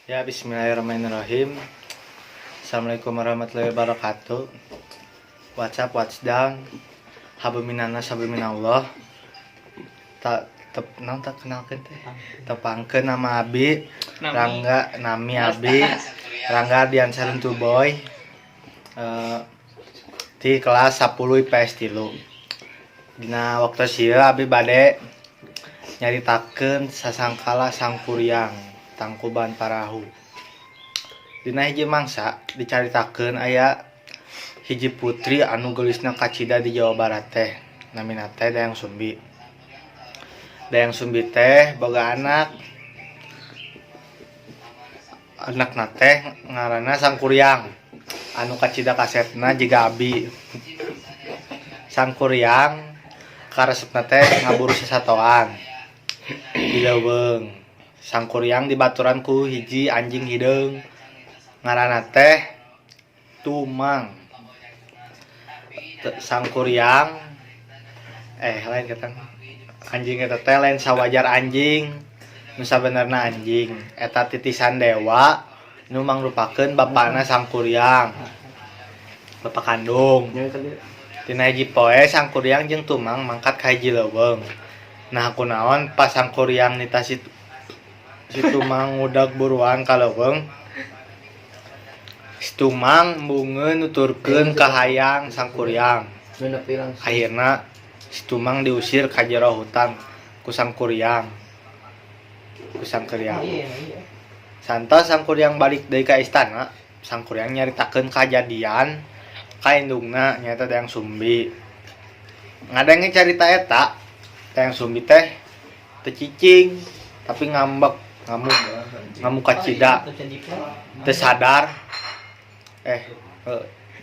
Ya, bismillahirrahmanirrahim. Assalamualaikum warahmatullahi wabarakatuh. What's up, what's down? Hablum minannas, hablum minallah. Tak tep naon tak kenalkeun teh. Tepangkeun nama Abi, Nami. Rangga, nami Abi, Rangga Ardiansyah Runtu Boy. Di kelas 10 IPS 3. Dina waktu ieu Abi bade nyaritakeun sasangkala Sangkuriang Tangkuban Parahu. Dina hiji mangsa dicaritakeun aya hiji putri anu geulisna kacida di Jawa Barat teh, namina teh Dayang Sumbi. Dayang Sumbi teh boga anak. Anakna teh ngaranna Sangkuriang anu kacida kasepna jiga abi. Sangkuriang karesepna teh ngaburu sasatoan di leuweung. Sangkuriang dibaturan ku hiji anjing hideung ngaranna teh Tumang. Sangkuriang lain kata anjing eta teh lain sawajar anjing nu sabenerna, anjing eta titisan dewa nu mangrupakeun bapana Sangkuriang, bapak kandung. Dina hiji poe Sangkuriang jeung Tumang mangkat ka hiji leuweung. Nah, kunaon pas Sangkuriang nita si Tumang ngudag buruan ka leuweung, si Tumang embungeun nuturkeun kahayang Sangkuriang. Akhirna si Tumang diusir ka jero hutan ku Sangkuriang, ku Sangkuriang. Iya. Santos Sangkuriang balik deui ka istana, Sangkuriang nyaritakeun kajadian ka indungna, nyaeta Dayang Sumbi. Ngadenge carita eta, Dayang Sumbi teh teu cicing tapi ngambek, ngamuk, ngamuk kacida. Teu sadar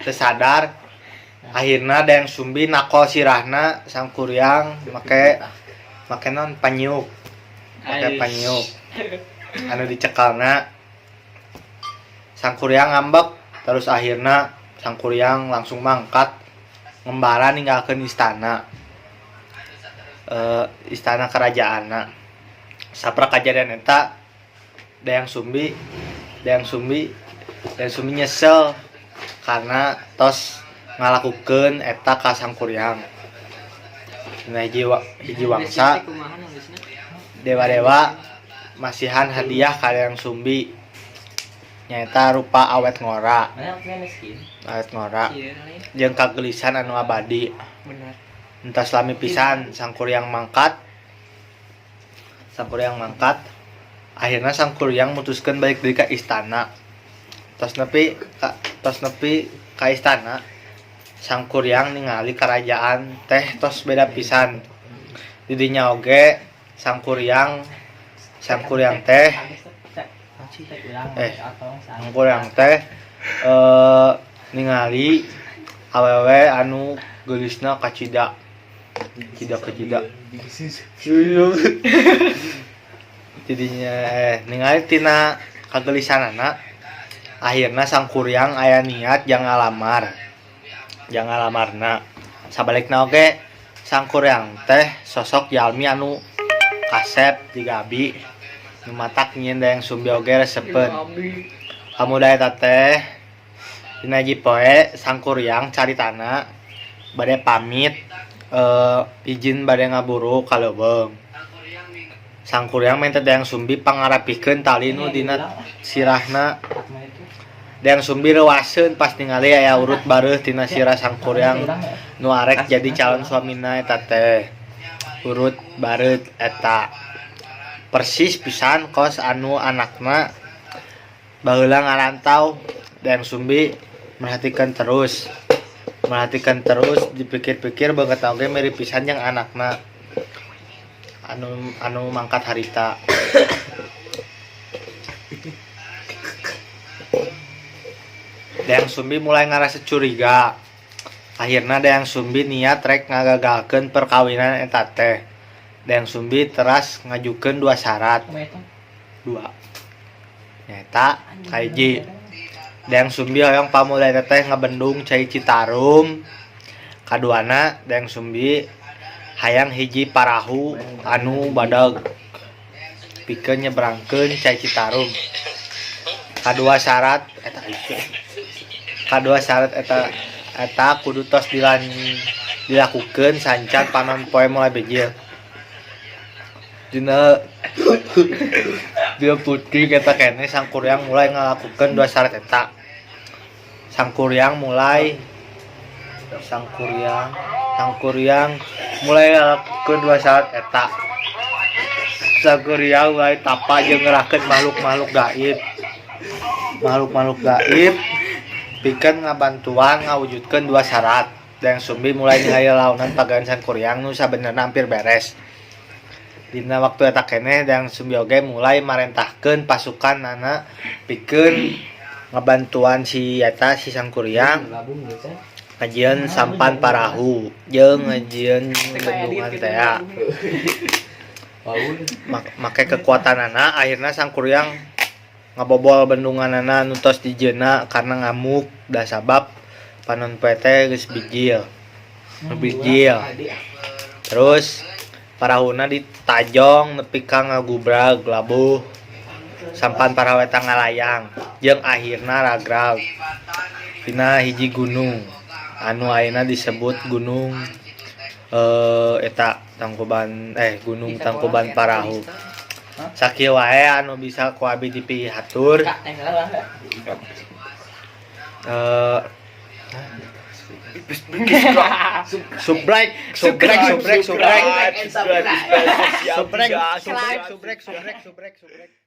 teu sadar akhirna Dayang Sumbi nakol sirahna Sangkuriang make make non panyiuk, make panyiuk anu dicekalna. Sangkuriang ngambek terus, akhirna Sangkuriang langsung mangkat ngembara ninggalkeun istana, istana kerajaanna. Saprak kajadian eta, Dayang Sumbi nyesel karena tos ngalakukeun eta ka Sangkuriang. Nah, hiji wangsa dewa-dewa masihan hadiah ka Dayang Sumbi, nyaeta rupa awet ngora, awet ngora jeung kagelisan anu abadi. Benar. Entas lami pisan Sangkuriang mangkat, Sangkuriang mangkat. Akhirnya Sangkuriang mutuskeun balik deui ka istana. Tos nepi ka istana, Sangkuriang ningali kerajaan teh tos beda pisan. Didinya oge Sangkuriang teh ningali awewe anu geulisna kacida kacida kacida. Jadinya ningali tina kagelisanana, akhirna Sangkuriang aya niat jang ngalamar, jang ngalamarna. Sabalikna oge Sangkuriang teh sosok jalmi anu kasep jiga abi nu matak nyieun Dayang Sumbi oge resepeun. Kamuda eta teh dina hiji poe Sangkuriang caritana bade pamit, izin bade ngaburu ka leuweung. Sangkuriang minta Dayang Sumbi pangarapikeun tali nu dina sirahna. Dayang Sumbi reuaseun pas ningali aya urut bareuh tina sirah Sangkuriang nu arek jadi calon suamina eta teh. Urut bareuh eta persis pisan kos anu anakna baheula ngarantau. Dayang Sumbi merhatikan terus, merhatikan terus, dipikir-pikir beungeut oge mirip pisan jeung anakna anu anu mangkat harita. Dayang Sumbi mulai ngarasa curiga. Akhirna Dayang Sumbi niat rek ngagagalkeun perkawinan eta teh. Dayang Sumbi teras ngajukeun dua syarat. Dua nyaeta kahiji, Dayang Sumbi hoyong pamula eta teh ngabendung cai Citarum. Kaduana, Dayang Sumbi hayang hiji parahu anu badag pikeun nyebrangkeun cai Citarum. Kadua syarat eta, kadua syarat eta eta kudu tos dilakukeun sancan panon poe mulai bijil. Dina dia putih eta keneh Sangkuriang mulai ngalakukeun dua syarat eta. Sangkuriang mulai Sangkuriang Sangkuriang mulai ngalakukeun dua syarat eta. Sangkuriang mulai tapa jeung ngerahkeun makhluk-makhluk gaib. Makhluk-makhluk gaib pikeun ngabantuan ngawujudkeun dua syarat. Dayang Sumbi mulai ningali launan pagawean Sangkuriang nu sabenerna hampir beres. Dina waktu eta keneh Dayang Sumbi oge mulai marentahkeun pasukanana pikeun ngabantuan si eta, si Sangkuriang, ngajieun sampan parahu jeung ngajieun bendungan tea. Make kekuatanana, akhirna Sangkuriang ngabobol bendunganana nu tos dijieunna karena ngamuk da sabab panon poe teh geus bijil. Bijil. Terus parahuna ditajong nepi ka ngagubrag labuh. Sampan parahu eta ngalayang jeung akhirna ragrag dina hiji gunung anu ayeuna disebut gunung eta Tangkuban, Gunung Tangkuban Parahu. Sakieu wae anu bisa ku abi dipihatur. Subrek, subrek, subrek, subrek, Subscribe, subrek, subrek, subrek, subrek, subrek.